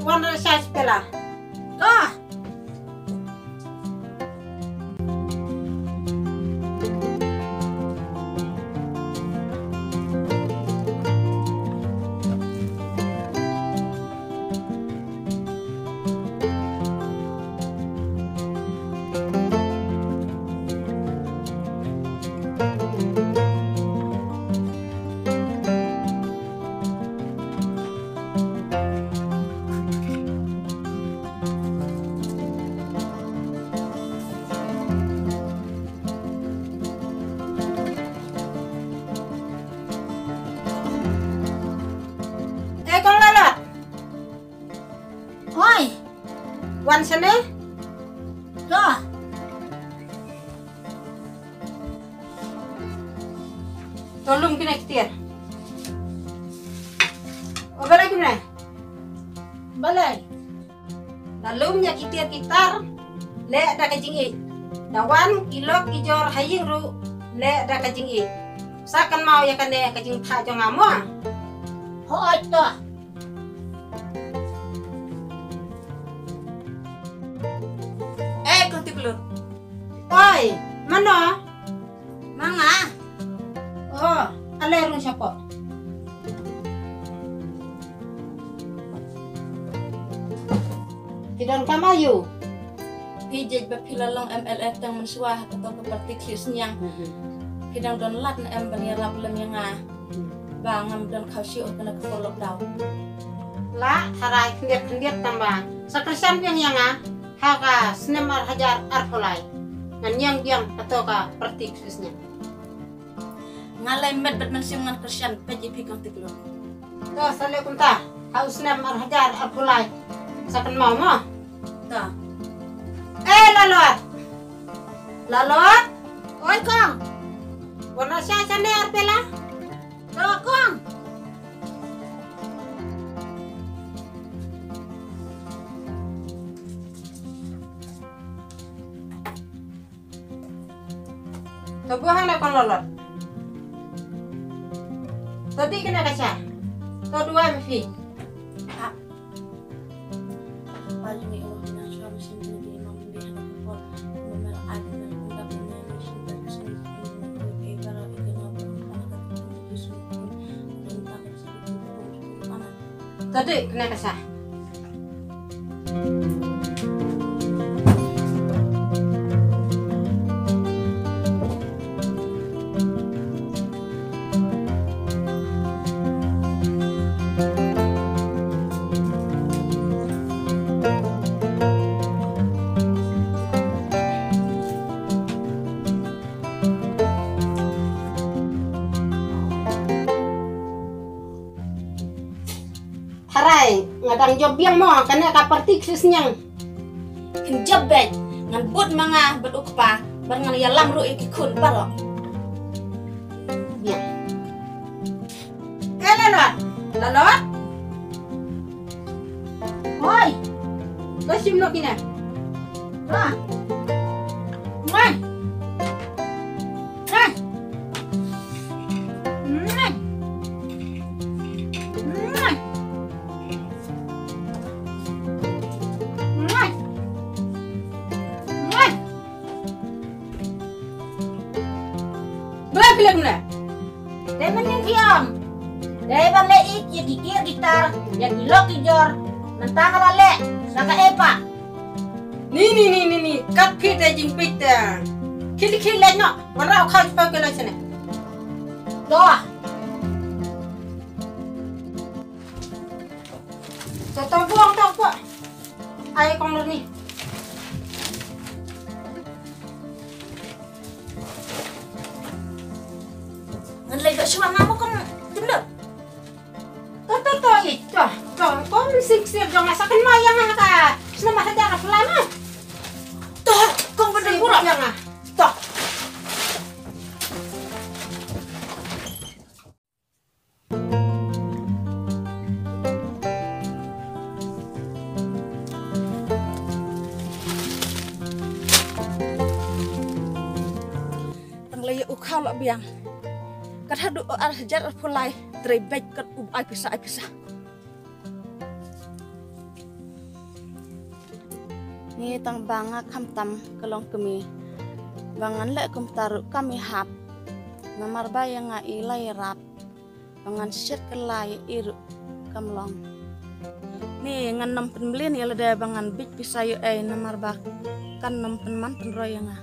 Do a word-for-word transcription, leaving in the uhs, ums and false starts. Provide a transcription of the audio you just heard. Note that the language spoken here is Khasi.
Wan ra sha pela. To. Eh, kong Lalot. Hoi. Wan shane. To. To lum kine ki tiar. O balei kine? Balei? Da lum ïa ki tiar ki tar, leh da ka jingïeit. Da wan ki lok ki jor ha ïing ruh, leh da ka jingïeit. Sa kynmaw ïa kane ka jingthoh jong nga mo. Hooid to. Eh, kong Tiklun. Oi, mano? Ma nga. Oh, ale rung shapoh. Phi don kam aïu? Phi jied ba phi la long M L A tang mynshuwa ha kato ka party khliew sniang. Mhm. Phi dang don lad ne em ban ïarap lem ïa nga? Ba ngam don khaw shuh ha kane ka por lockdown. La tharai khyndiat khyndiat tang ba sa kyrshan biang ïa nga ha ka snem ar hajar arphew lai. Ngan ïeng biang kato ka party khliew sniang. Nga lei met bad mynsiem ngan kyrshan peit ïa phi kong Tiklun. To sa leh kumta ha u snem ar hajar arphew lai. Sa kynmaw mo. To. Eh, Lalot. Lalot. Oi kong. Wan sha shane ar pela. To kong. To buh hangne kong Lalot. To dih kane ka sha. To duwai ma phi. Ah. Tadi kena kasah. Harai, nga dang jop biang mo, kane ka party khuslai sniang. Kin jop beit, ngan bud ma nga bad u kpa, bad ngan ïalam ruh ïa ki khun baroh. Biang. Eh, Lalot. Lalot. Hoi. Ka shim noh kine. Ha. Mwah. Ha. Mwah. Mwah. Mwah. Mwah. Bla phi leh kumne. Dei mynnin phi ong. Dei ban leh ïeit ïa ki kir ki tar, ïa ki lok ki jor. Mynta nga la leh, la ka ei pat. Ni ni ni ni ni, kat phi te jingpeit te. Khie khie leit noh, wanrah u khaw shapoh ki leit shane. To. To to buang to buang. Ai kong lor ni. Ngan leit ba shuwa nga mo kong Timlok. To to to i to to kong sing sir jong nga sa kynmaw ïa nga ha ka snem ha ka jaka phylla na. To kong ban pura ïa nga. To. Tang lei u khaw la biang. Kat haduh ar hajar arphew lai trei beit kat u ai pisa ai pisa. Ni tang ba nga khamtam ka long kmie, ba ngan leh kumta ruh kam i hap. Namar ba ïa nga i la ïarap, ba ngan shet ka la ïa i ruh kam long. Ni ngan nym pynmlien ïa lade ba ngan bit pisa ïoh ei, namar ba kan nym pynman pynroi ïa nga.